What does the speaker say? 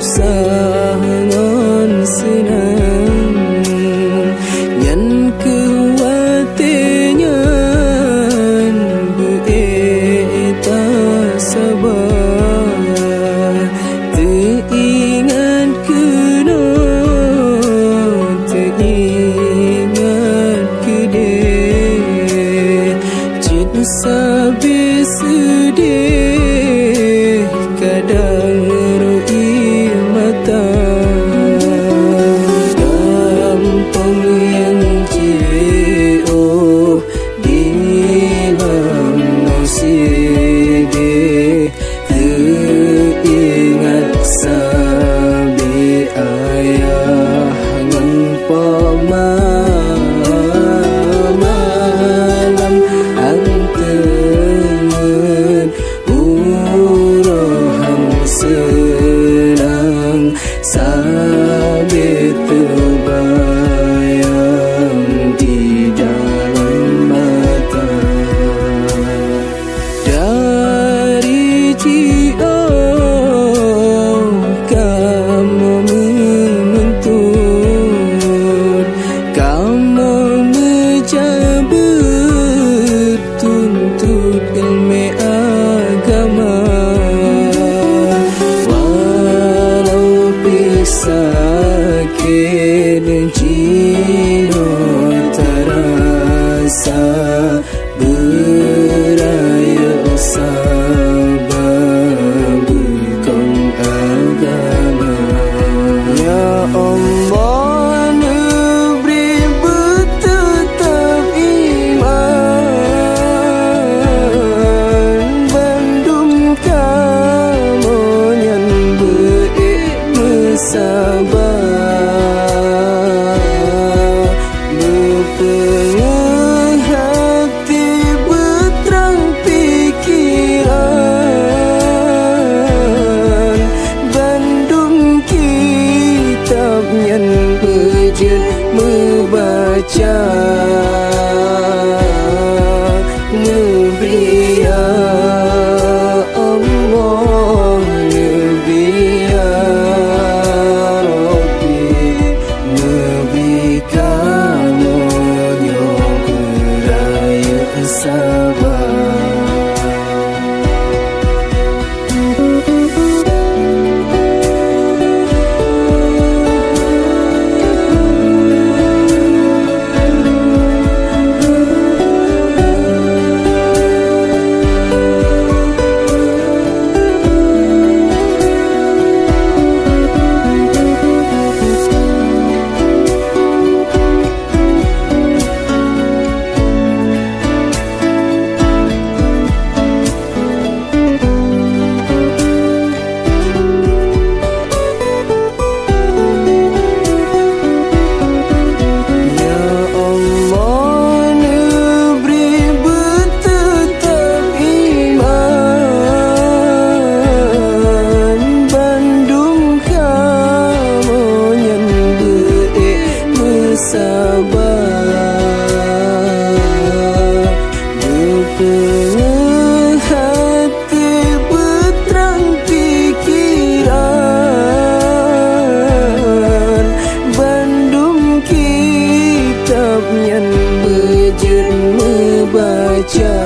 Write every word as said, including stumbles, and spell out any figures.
Sah ngon seunang, nyan kheueh watée nyan beu-ék tasaba. Teuingat keunoe, teuingat keudeh, cit sabe seudeh kadang rô ie mata. Gampông nyang jiôh di lam sideh, teuingat sabe ayah ngon poma malam anteuen uroe han seunang, sabe teubayang di dalam mata. Dari jiôh kamoe meununtut, kamoe meujabeut tuntut ileumèe agama. Walau pih sakét jinoe tarasa, beurayeuk saba beukong agama. Ya Allah, neubri beuteutap iman, bandum kamoe nyan beu-ék meusaba. Beupeungeuh hati, beutrang pikeran, bandum kitab nyan beujeuet meubaca. Neubri ya Allah, neubri ya Rabbi, neubri kamoe nyoe beurayeuk saba. Ya Allah, neubri beuteutap iman, bandum kamoe nyan beu-ék meusaba. Beupeungeuh hati, beutrang pikeran, bandum kitab nyan beujeuet meubaca.